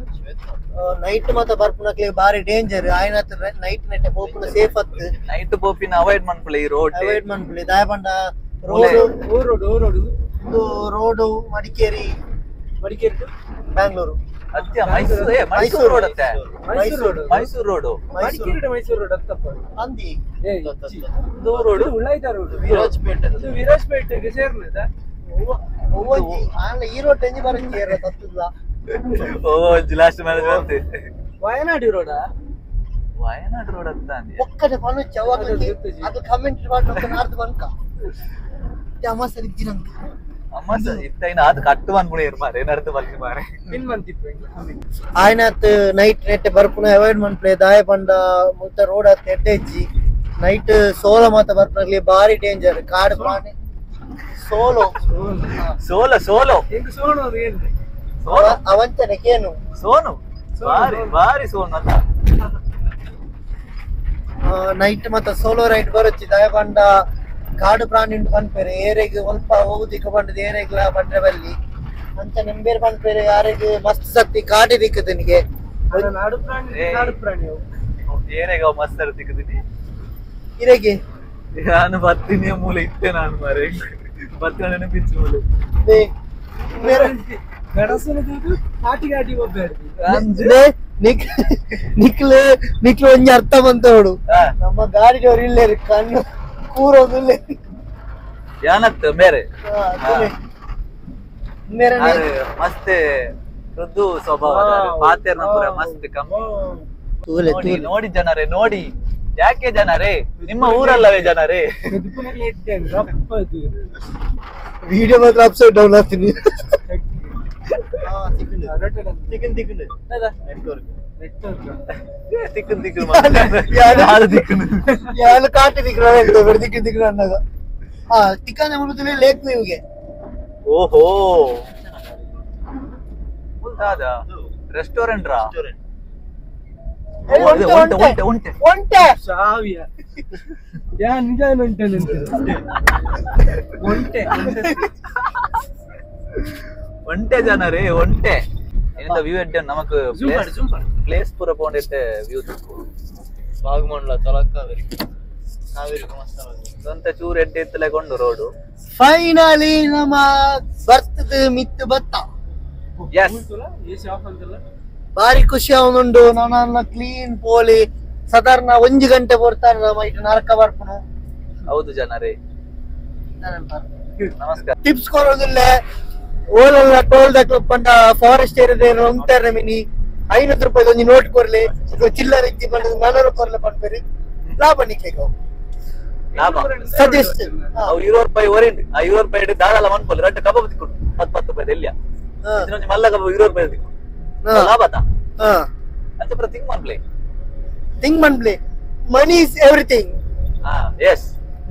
ನೈಟ್ ಮಾತ ಬರ್ಪುನಕ್ಲೆ ಬಾರಿ ಡೇಂಜರ್ ಆಯನ ನೈಟ್ ನೆಟ್ಟೆ ಪೋಪುನ ಸೇಫ್ ಅತ್ತು ನೈಟ್ ಪೋಪಿನ ಅವಾಯ್ಡ್ ಮನ್ಪುಲೆ ಈ ರೋಡ್ ಅವಾಯ್ಡ್ ಮನ್ಪುಲೆ ದಾಯ ಪಂಡ ರೋಡ್ ಓ ರೋಡ್ ಓ ರೋಡ್ ಇದು ರೋಡ್ ಮಡಿಕೇರಿ ಮಡಿಕೇರಿ ಬ್ಯಾಂಗ್ಳೂರು ಅತ್ಯ ಮೈಸೂರು ಮೈಸೂರು ರೋಡ್ ಅತ್ತೆ Mysuru road Mysuru road Madikeri to Mysuru road ಅತ್ತಪ್ಪ ಅಂದಿ ಏ ಇದು ರೋಡ್ ಉಳ್ಳಾಯ್ತ ರೋಡ್ ವಿರಾಜ್ಪೇಟೆ ಇದು ವಿರಾಜ್ಪೇಟೆಗೆ ಸೇರ್ನದ ಒವ್ವಂಜಿ ಆಂಡ ಈ ರೋಡ್ ಎಂಜಿ ಬರಂಜಿ ಏರ ತತ್ತುಲ್ಲ ಓ ಲಾಸ್ಟ್ ಮ್ಯಾನೇಜ್ ಬಂತೆ ವಯನಾಡಿ ರೋಡಾ ವಯನಾಡ್ ರೋಡ್ ಅಂತ ಅಂದೆ ಒಕ್ಕಡೆ ಪನುಚ್ಚ ಅದು ಕಮೆಂಟ್ ಮಾಡ್ಬೇಕು ನಾರ್ದು ಬಂಕ ಅಮಾಸ ಇಜ್ಜಿನಂಕ ಅಮ್ಮ ಇತ್ತೈನ ಅದು ಕಟ್ಟು ಅನ್ಬಿಡಿ ಇರ್ಮಾರೆ ನಡ್ದು ಬಲ್ಕಿ ಮಾರೆ ಪಿನ್ ಮಂತಿತ್ತು ಆಯ್ನಾತ್ ನೈಟ್ ನೆಟ್ಟೆ ಬರ್ಪುನ ಅವಾಯ್ಡ್ ಮನ್ಪ್ಲೆ ದಾಯ ಪಂಡ ಮುತ್ತ ರೋಡ್ ಅತ್ ಎಡ್ಡೆ ಇಜ್ಜಿ ನೈಟ್ ಸೋಲೋ ಮಾತ ಬರ್ಪುನಗ್ಲಿ ಬಾರಿ ಡೇಂಜರ್ ಕಾಡು ಪ್ರಾಣಿ ಸೋಲೋ ಸೋಲೋ ಸೋಲೋ ಹೆಂಗ್ ಸೋಣು ಅದು ಏನ್ರಿ ಸೋಲೋ ಅವಂಚನೆ ಕೇನು ಸೋನು ಬಾರಿ ಬಾರಿ ಸೋನು ಅಂತ ನೈಟ್ ಮತ್ತ ಸೋಲೋ ರೈಡ್ ಬರುತ್ತಿ ದಾಯ ಪಂಡ ಕಾಡು ಪ್ರಾಣಿ ಉಂಟು ಪನ್ಪೇರೆ ಏರೆಗ್ ಒಲ್ಪ ಹೋಗುದಿಕ್ಕ ಪಂಡದ ಏರೆಗ್ಲ ಪಂಡ್ರೆ ಬಲ್ಲಿ ಅಂಚ ನಿಂಬೇರ್ ಪನ್ಪೇರೆ ಯಾರಿಗೆ ಮಸ್ತ್ ಸಕ್ತಿ ಕಾಡಿ ದಿಕ್ಕದನಿಗೆ ನಾಡು ಪ್ರಾಣಿ ನಾಡು ಪ್ರಾಣಿ ಅವು ಏರೆಗ ಮಸ್ತ್ ತಿಕ್ಕದಿನಿ ಇರೆಗೆ ನಾನು ಬರ್ತೀನಿ ಮೂಲೆ ಇತ್ತೆ ನಾನು ಮಾರೆ ಬರ್ತೀನಿ ನೆನಪಿಚ್ಚು ಮೂಲೆ ಗಡಸನ ತೂದು ನಾಟಿ ಗಾಟಿ ಒಬ್ಬ ನಿಕ್ ನಿಕ್ಲು ನಿಕ್ಲು ಒಂಜಿ ಅರ್ಥ ಬಂತವಡು ನಮ್ಮ ಗಾಡಿದವ್ರು ಇಲ್ಲೇರು ಕಣ್ಣು ಕೂರೋದು ಯಾನತ್ ಬೇರೆ ಮೇರೆ ಮಸ್ತ್ ಮೃದು ಸ್ವಭಾವ ಪಾತೇರ್ನ ಪೂರ ಮಸ್ತ್ ಕಮ್ಮಿ ನೋಡಿ ನೋಡಿ ಜನರೇ ನೋಡಿ ಯಾಕೆ ಜನರೇ ನಿಮ್ಮ ಊರಲ್ಲವೇ ಜನರೇ ವಿಡಿಯೋ ಮಾತ್ರ ಅಪ್ಸೈಡ್ ಡೌನ್ ಆಗ್ತೀನಿ ತಿಕ್ಕನ್ ತಿಕ್ಕನ್ ಯಾರು ಕಾಟಿ ದಿಕ್ಕ ದಿಕ್ಕ ದಿಕ್ಕ ಅನ್ನಾಗ ತಿಕ್ಕಂದ ಮುಳುತ್ತಲೇ ಲೇಕ್ ವ್ಯೂಗೆ ಓಹೋ ರೆಸ್ಟೋರೆಂಟ್ ರಾ ಒಂಟೆ ಒಂಟೆ ಒಂಟೆ ಸಾವಿಯ ಯಾ ನಿಜ ಒಂಟೆ ಒಂಟೆ ಒಂಟೆ ಜನರೇ ಒಂಟೆ ಎಂತ ವ್ಯೂ ಎಡ್ಡೆ ನಮಕ್ ಪ್ಲೇಸ್ ಪೂರ ಪೋಂಡಿಟ್ಟೆ ವ್ಯೂ ತಿಕ್ಕು ಬಾಗಮಂಡ್ಲ ತಲಕಾವೇರಿ ಕಾವೇರಿ ಸ್ವಂತ ಚೂರು ಎಡ್ಡೆ ಇತ್ತಲೆ ಕೊಂಡು ರೋಡು ಫೈನಲಿ ನಮ್ಮ ಬರ್ತದ ಮಿತ್ತು ಬತ್ತ ಎಸ್ ಬಾರಿ ಖುಷಿ ಅವನುಂಡು ನನ್ನ ಕ್ಲೀನ್ ಪೋಲಿ ಸಾಧಾರಣ 1 ಗಂಟೆ ಬರ್ತಾರೆ ನಮ್ಮ ಇಟ್ಟು ನರಕ ಬರ್ಪುನು ಹೌದು ಜನರೇ ನಮಸ್ಕಾರ ಟಿಪ್ಸ್ ಕೊಡೋದಿಲ್ಲ ಓಲೆಲ್ಲ ಟೋಲ್ ದಕ್ಲು ಪಂಡ ಫಾರೆಸ್ಟ್ ಏರಿಯಾ ಒಂತಾರೆ ಮಿನಿ 500 ರೂಪಾಯಿ ಒಂಜಿ ನೋಟ್ ಕೊರ್ಲೆ ಚಿಲ್ಲರೆ ಇಜ್ಜಿ ಪಂಡ 400 ಕೊರ್ಲೆ ಪನ್ಪೇರಿ ಲಾಭ ನಿಕ್ಲೆಗ್ ಲಾಭ ಸಜೆಷನ್ ಅವು 20 ರೂಪಾಯಿ ಓರಿಂಡ್ ಆ 20 ರೂಪಾಯಿ ಇಟ್ಟು ದಾದಾಲ ಮನ್ಪೊಲಿ ರಡ್ಡು ಕಬಾಬ್ ತಿಕ್ಕೊಂಡು 10 10 ರೂಪಾಯಿ ಎಲ್ಲಿಯ ಒಂಜಿ ಮಲ್ಲ ಕಬಾಬ್ 20 ರೂಪಾಯಿ ತಿಕ್ಕೊಂಡು ಲಾಭ ತಾ ಅಂಚ ಪೂರ ಥಿಂಕ್ ಮನ್ಪ್ಲೆ ಥಿಂಕ್ ಮನ್ಪ್ಲೆ money is everything. Yes,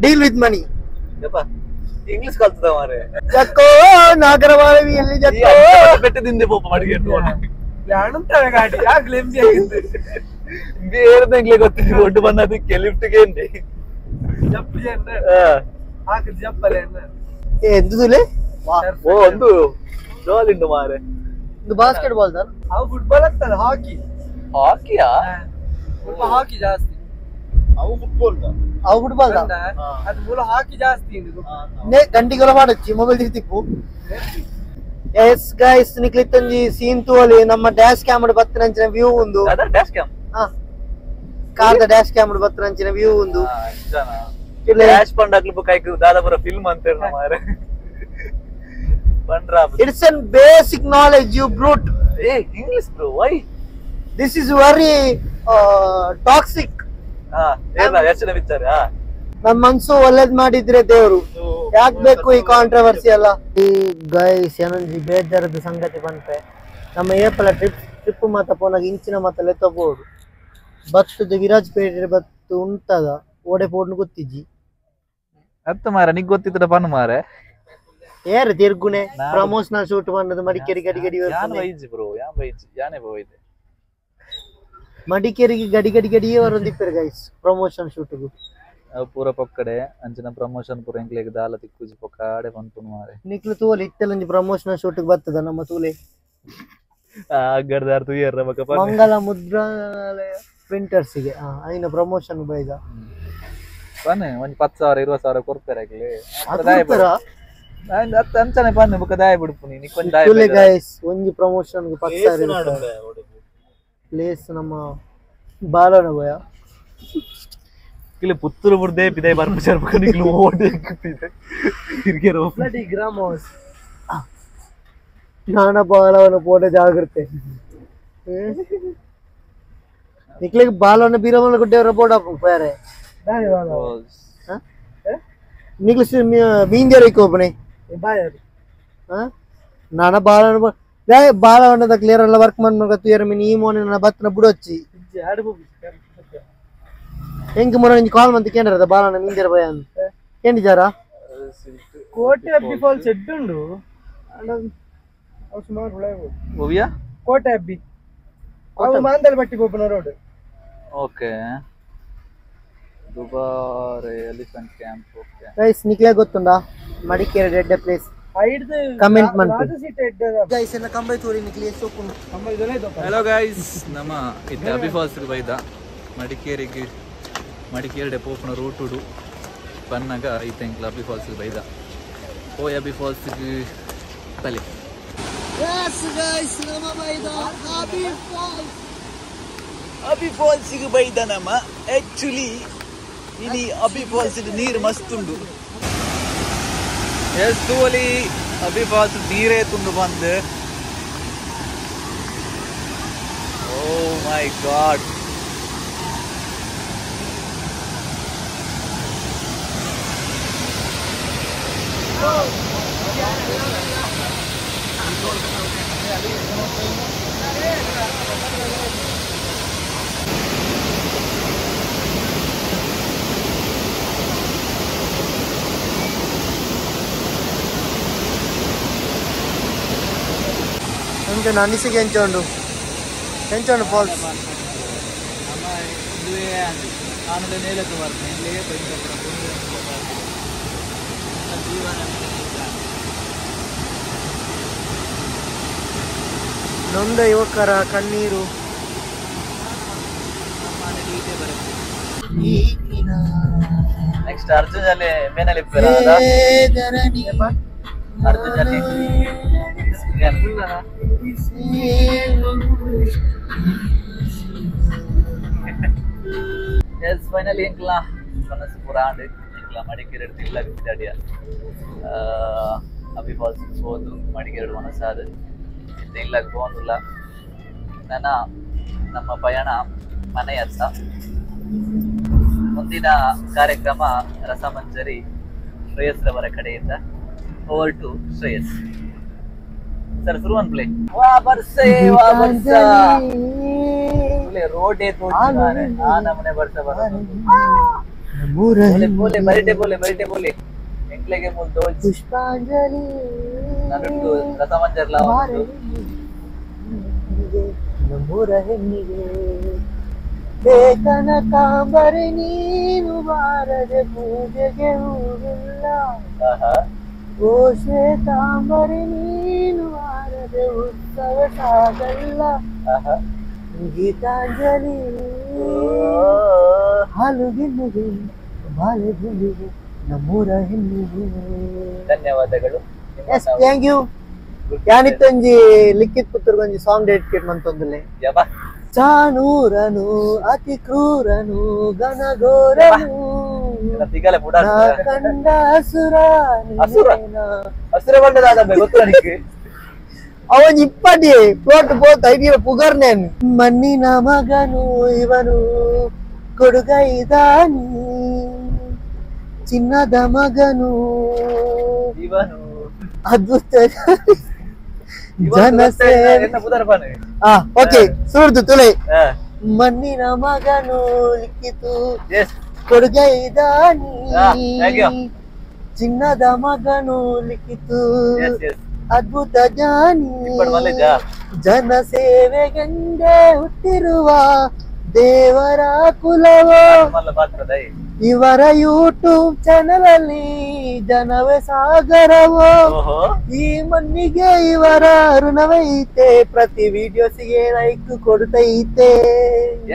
deal with money. ಯಪ್ಪ ಇಂಗ್ಲಿಷ್ ಕಲ್ತದ ಮಾರೆ ಜಕ್ಕೋ ನಾಗರಬಾವಿ ಎಲ್ಲಿ ಜಕ್ಕೋ ಬೆಟ್ಟದಿಂದ ಪೋಪ ಮಡಿಗೆ ಅಣಂತವೆ ಗಾಡಿ ಯಾಕೆ ಎಂಬಿ ಆಗಿದ್ದು ಬೇರೆ ಗೊತ್ತಿದ್ದು ಒಡ್ಡು ಬಂದದಕ್ಕೆ ಲಿಫ್ಟ್ ಗೆ ಜಪ್ಪು ಜನ ಹಾಕಿದ್ ಜಪ್ಪಲೆ ಎಂದುಲೆ ಓ ಒಂದು ಜಾಲ್ ಉಂಟು ಮಾರೆ ಇದು ಬಾಸ್ಕೆಟ್ ಬಾಲ್ ದಾನ ಅವು ಫುಟ್ಬಾಲ್ ಆಗ್ತದೆ ಹಾಕಿ ಹಾಕಿಯಾ ಸ್ವಲ್ಪ ಹಾಕಿ ಜಾಸ್ತಿ ಅವು ಫುಟ್ಬಾಲ್ ಅವು ಫುಟ್ಬಾಲ್ ಅದು ಮೂಲ ಹಾಕಿ ಜಾಸ್ತಿ ನೆ ಗಂಟಿಗೆಲ್ಲ ಮಾಡಚ್ಚಿ ಮೊಬೈಲ್ ತಿಕ್ತಿಪ್ಪು. ಎಸ್ ಗೈಸ್ ನಿಕ್ಲಿತ್ತಂಜಿ ಸೀನ್ ತೂವಲಿ ನಮ್ಮ ಡ್ಯಾಶ್ ಕ್ಯಾಮ್ ಬತ್ತಿನಂಚಿನ ವ್ಯೂ ಉಂದು ಡ್ಯಾಶ್ ಕ್ಯಾಮ್ ಕಾರ್ದ ಡ್ಯಾಶ್ ಕ್ಯಾಮ್ ಬತ್ತಿನಂಚಿನ ವ್ಯೂ ಉಂದು ಡ್ಯಾಶ್ ಪಂಡಾಕ್ಲು ಕೈಕ್ ದಾದಾಪುರ ಫಿಲ್ಮ್ ಅಂತ ಮಾರೆ ಪಂಡ್ರಾ it's an basic knowledge you brute. ಏ English bro why this is very toxic. ಏನ ಯೋಚನೆ ವಿಚಾರ ನಮ್ಮ ಮನ್ಸು ಒಳ್ಳೇದ್ ಮಾಡಿದ್ರೆ ದೇವ್ರು ಯಾಕ್ ಬೇಕು ಈ ಕಾಂಟ್ರವರ್ಸಿ ಎಲ್ಲ. ಈ ಗೈಸ್ ಏನೊಂಜಿ ಬೇಜಾರದ ಸಂಗತಿ ಪನ್ಪೆ ನಮ್ಮ ಏಪಲ ಟ್ರಿಪ್ ಟ್ರಿಪ್ ಮಾತ ಪೋನಾಗ ಇಂಚಿನ ಮಾತ ಲೆತ್ತಬೋದು ಬತ್ತದ ವಿರಾಜ್ಪೇಟೆ ಬತ್ತು ಉಂಟದ ಓಡೆ ಪೋಡ್ನು ಗೊತ್ತಿಜ್ಜಿ ಅತ್ತ ಮಾರ ನಿಗ್ ಗೊತ್ತಿತ್ತ ಪನ್ನು ಮಾರೆ ಏರ್ ತಿರ್ಗುನೆ ಪ್ರಮೋಷನಲ್ ಶೂಟ್ ಬಂದದ್ದು ಮಡಿಕೇರಿ ಗಡಿ ಗಡಿ ಯಾನ್ ವೈಜಿ ಬ್ರೋ ಯಾನ್ ವೈಜಿ ಯಾನೇ ಹೋಯ್ದೆ ಮಡಿಕೇರಿಗೆ ಗಡಿ ಗಡಿ ಗಡಿಯೇ ಬರೋದಿಪ್ಪರು ಗೈಸ್ ಪ್ರಮೋಷನ್ ಶೂಟ್ಗು ಪೂರ ಪಕ್ಕಡೆ ಅಂಚಿನ ಪ್ರಮೋಷನ್ ಪೂರ ಎಂಕ್ಲೆಗ್ ದಾಲ ತಿಕ್ಕುಜಿ ಪೊಕ್ಕಾಡೆ ಪನ್ಪುನು ಮಾರೆ ನಿಕ್ಲು ತೂಲೆ ಇತ್ತೆಲೊಂಜಿ ಪ್ರಮೋಷನಲ್ ಶೂಟ್ಗೆ ಬರ್ತದ ನಮ್ಮ ತೂಲೆ ಅಗ್ಗರ್ದಾರ್ ತುಯರ್ರ ಬಕ ಮಂಗಲ ಮುದ್ರಾಲಯ ಪ್ರಿಂಟರ್ಸ್ ಗೆ ಐನ ಪ್ರಮೋಷನ್ ಬೈದ ಪನ್ನೆ ಒಂಜಿ 10,000 20,000 ಕೊರ್ಪೆರ್ ಅಕ್ಲೆ ಅಂಚನೆ ಪನ್ನೆ ಬೊಕ ದಾಯ ಬಿಡ್ಪುನಿ ನಿಕ್ಕೊಂಜಿ ದಾಯ ತೂಲೆ ಗೈಸ್ ಒಂಜಿ ಪ್ರಮೋಷನ್ ಗೆ 10,000 ಪ್ಲೇಸ್ ನಮ್ಮ ಬಾಲನ ಭಯ ಕಿಲೆ ಪುತ್ತೂರು ಬುರ್ದೆ ಪಿದೈ ಬರ್ಪು ಚರ್ಪು ನಿಕ್ಲು ಓಡೆ ಪಿದೆ ತಿರ್ಗೆರೋ ಬ್ಲಡಿ ಗ್ರಾಮ ಹೌಸ್ ನಾನ ಬಾಲವನ ಪೋಟ ಜಾಗ್ರತೆ ನಿಕ್ಲೆಗ್ ಬಾಲವನ ಬೀರವನ ಗುಡ್ಡೆಯವರ ಬೋಡ ಬೇರೆ ನಿಕ್ಲು ಮೀಂಜರ ಇಕ್ಕೋಪನೆ ನಾನ ಬಾಲವನ ಬಾಲವನದ ಕ್ಲಿಯರ್ ಎಲ್ಲ ವರ್ಕ್ ಮನ್ಮಗ ಮೀನ್ ಈ ಮೋನೆ ನನ್ನ ಬತ್ತನ ಬುಡೊಚ್ಚಿ ಎಂಕ್ ಮೊರ ಒಂಜಿ ಕಾಲ್ ಮಂತ್ ಕೇಂದ್ರದ ಬಾಲನ ಮೀಂಜರ ಭಯ ಕೇಂದಿಜಾರ ಕೋಟೆ ಅಬ್ಬಿ ಫಾಲ್ಸ್ ಎಡ್ಡು ಉಂಡು ಅವು ಸುಮಾರು ಓವಿಯಾ ಕೋಟೆ ಅಬ್ಬಿ ಅವು ಮಾಂದಲ್ ಬಟ್ಟಿ ಗೋಪುನ road okay Dubare elephant camp okay guys ನಿಕ್ಲೆ ಗೊತ್ತುಂಡಾ Madikeri red place comment ಮನ್ಪು guys ಎನ್ನ ಕಂಬೈ ತೋರಿ ನಿಕ್ಲೆ ಸೋಪುಂಡು ಹಲೋ ಗೈಸ್ ನಮ್ಮ ಇತ್ತೆ ಅಬ್ಬಿ ಫಾಲ್ಸ್ ಗೆ ಬೈದ ಮಡಿಕೇರಿಗೆ ಮಡಿಕೇರಿ ಪೋಪುನ ರೂಟ್ ಉಡು ಪನ್ನಗ ಇತ್ತೆ ಎಂಕ್ಲ ಅಬ್ಬಿ ಫಾಲ್ಸ್ ಗೆ ಬೈದ ಪೋಯ್ ಅಬ್ಬಿ ಫಾಲ್ಸ್ ಗೆ ಬಲೆ Yes guys, ನಮ್ಮ ಬೈದ ಅಬ್ಬಿ ಫಾಲ್ಸ್ ಅಬ್ಬಿ ಫಾಲ್ಸ್ ಗೆ ಬೈದ ನಮ್ಮ ಆಕ್ಚುಲಿ ಇನಿ ಅಬ್ಬಿ ಫಾಲ್ಸ್ ನೀರು ಮಸ್ತ್ ಉಂಡು ಎಸ್ ತೂವಲಿ ಅಬ್ಬಿ ಫಾಲ್ಸ್ ನೀರೇ ತುಂಡು ಬಂದು ಓ ಮೈ ಗಾಡ್ ಎಂಚ ಅನಿಸಿಗೆ ಎಂಚ ಉಂಡು ಎಂಚ ಉಂಡು ಫಾಲ್ಸ್ ನೊಂದ ಯುವಕರ ಕಣ್ಣೀರು ನೆಕ್ಸ್ಟ್ ಅರ್ಜುನ್ ಅಲ್ಲಿ ಮೇನಲ್ಲಿ ಅರ್ಜುನ್ ಅಲ್ಲಿ ಎಸ್ ಫೈನಲಿ ಎಂಕ್ಲಾ ಮನಸ್ಸು ಪೂರ ಆಂಡ್ ಎಂಕ್ಲಾ ಮಡಿಕೇರಿ ಇಲ್ಲ ಬಿದ್ದಾಡಿಯ ಅಬ್ಬಿ ಫಾಲ್ಸ್ ಹೋದು ಮಡಿಕೇರಿ ಮನಸ್ಸಾದ ಇಲ್ಲ ಹೋಗಿಲ್ಲ ನನ್ನ ನಮ್ಮ ಪಯಣ ಮನೆಯತ್ತ. ಮುಂದಿನ ಕಾರ್ಯಕ್ರಮ ರಸಮಂಜರಿ ಶ್ರೇಯಸ್ ರವರ ಕಡೆಯಿಂದ. Over to Shreyas sir. ಶುರು ಪ್ಲೇ ವಾ ಬರ್ಸೆ ವಾ ಬರ್ಸ ರೋಡೇ ತೋಚಿದ್ದಾರೆ ಆ ನಮನೆ ಬರ್ಸ ಬರೋದು ಬೋಲೆ ಬೋಲೆ ಬರಿಟೆ ಬೋಲೆ ಬರಿಟೆ ಬೋಲೆ ಎಂಕ್ಲೆಗೆ ಮೂಲ್ ದೋಚ್ ಪುಷ್ಪಾಂಜಲಿ ನಡುಟ್ಟು ರಸಮಂಜರ್ಲ ಉಂಟು. ನಮ್ಮೂರ ಹೆಣ್ಣಿಗೆ ಬೇಕನಕಾಂಬರಿ ನೀನು ಬಾರದೆ ಪೂಜೆಗೆ ಹೂವಿಲ್ಲ ಆಹಾ ಓ ಶ್ವೇತಾಂಬರಿ ನೀನು ಬಾರದೆ ಉತ್ಸವ ಸಾಗಲ್ಲ ಆಹಾ ಗೀತಾಂಜಲಿ ಹಾಲು ಗಿನ್ನಿಗೆ ಬಾಳೆ ಗಿನ್ನಿಗೆ ನಮ್ಮೂರ ಹೆಣ್ಣಿಗೆ. ಧನ್ಯವಾದಗಳು. Yes, thank you. ಯಾನಿತ್ತೊಂಜಿ Likhith ಪುತ್ತೂರ್ಗೊಂಜಿ song dedicate ಮಂತೊಂದುಲ್ಲೆ. ಯಬ್ಬ ಚಾನೂರನು ಅತಿ ಕ್ರೂರನು ಘನಘೋರನು ತಿಗಲೆ ಬುಡ ನಾ ಕಂಡ ಅಸುರ ಅಸುರ? ನೀನೇನಾ? ಹಸಿರ ಬಣ್ಣದ ಗೊತ್ತ ನಿಕ್ಕೆ ಅವನ್ ಇಪ್ಪಡಿ ಪ್ಲೋಟ್ ಪೋತ್ ಐಡಿಯ ಪುಗರ್ನೇನ್ ಮಣ್ಣಿನ ಮಗನು ಇವನು ಕೊಡುಗೈದಾನಿ ಚಿನ್ನದ ಮಗನು ಇವನು ಅದ್ಭುತ ಜನಸೇವೆ. ಎನ್ನ ಪುದರ್ ಪಾನೆ ಆ ಓಕೆ ಸುರ್ದು ತುಲೆ ಮಣ್ಣಿನ ಮಗನು ಲಿಖಿತು ಎಸ್ ಕೊಡುಗೈದಾನಿ thank you. ಚಿನ್ನದ ಮಗನು ಲಿಖಿತು ಎಸ್ ಎಸ್ ಅದ್ಭುತ ಜ್ಞಾನಿ ಇಪ್ಪಡ್ ಮಲ್ಲೇಜ? ಜನ ಸೇವೆಗೆಂದೇ ಹುಟ್ಟಿರುವ ದೇವರ ಕುಲವೋ ಮಲ್ಲ ಪಾತ್ರ ದೈ ಇವರ ಯೂಟ್ಯೂಬ್ ಚಾನೆಲ್ ಅಲ್ಲಿ ಜನವೇ ಸಾಗರವೋ ಓಹೋ ಈ ಮಣ್ಣಿಗೆ ಇವರ ಋಣವೈತೆ ಪ್ರತಿ ವಿಡಿಯೋಸಿಗೆ ಲೈಕ್ ಕೊಡುತ್ತೈತೆ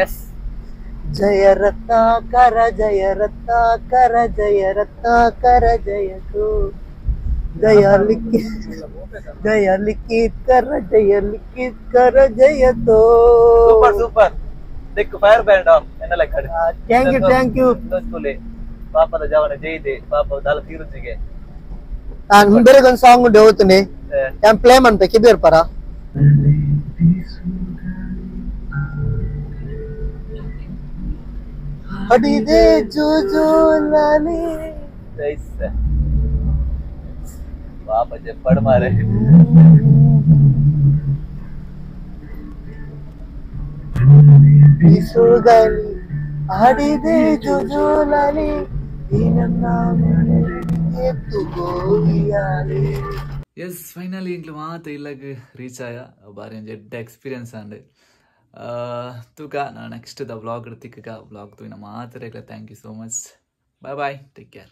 ಎಸ್ ಜಯ ರತ್ನಾಕರ ಜಯ ರತ್ನಾಕರ ಜಯ ರತ್ನಾಕರ ಜಯತು ಜಯ ಲಿಖಿತ್ ಜಯ ಲಿಖಿತ್ ಕರ ಜಯ ಲಿಖಿತ್ ಕರ ಜಯತೋ ಸೂಪರ್ ಸೂಪರ್ ದಿಕ್ಕು ಫೈರ್ ಬ್ಯಾಂಡ್ ಎನ್ನ ಲೆಕ್ಕ thank you thank you ದೋಸ್ತುಲೆ ಪಾಪದ ಜವನ ಜೈದೆ ಪಾಪ ದಾಲ ತೀರುಜಿಗೆ ನಾನು ಬೇರೆ ಒಂದು ಸಾಂಗ್ ಉಂಟು ಹೋಗ್ತೀನಿ ನಾನು ಪ್ಲೇ ಮಾಡ್ಬೇಕು ಕಿಬಿಯರ್ ಪರ ಅಡಿದೆ ಜುಜು ಲಾಲಿ ನೈಸ್ ಪಾಪ చెప్పాడు ಮಾರೆ ಬಿಸುಗಲಿ ಆಡಿದೆ ಜುಜುಲಾಲಿ ಈ ನನ್ನ ಎತ್ತುಗೋವಿಯಾಲಿ ಎಸ್ ಫೈನಲಿ ಇಂಕ್ಲು ಮಾತ ಇಲ್ಲಗ್ ರೀಚ್ ಆಯ ಬಾರಿ ಒಂಜಿ ಎಡ್ಡೆ ಎಕ್ಸ್ಪೀರಿಯನ್ಸ್ ಆಂಡ್ ತೂಕ ನಾನು ನೆಕ್ಸ್ಟ್ the vlog ತಿಕ್ಕಗ ವ್ಲಾಗ್ ತೂಯಿನ ಮಾತ್ರ thank you so much. Bye bye, take care.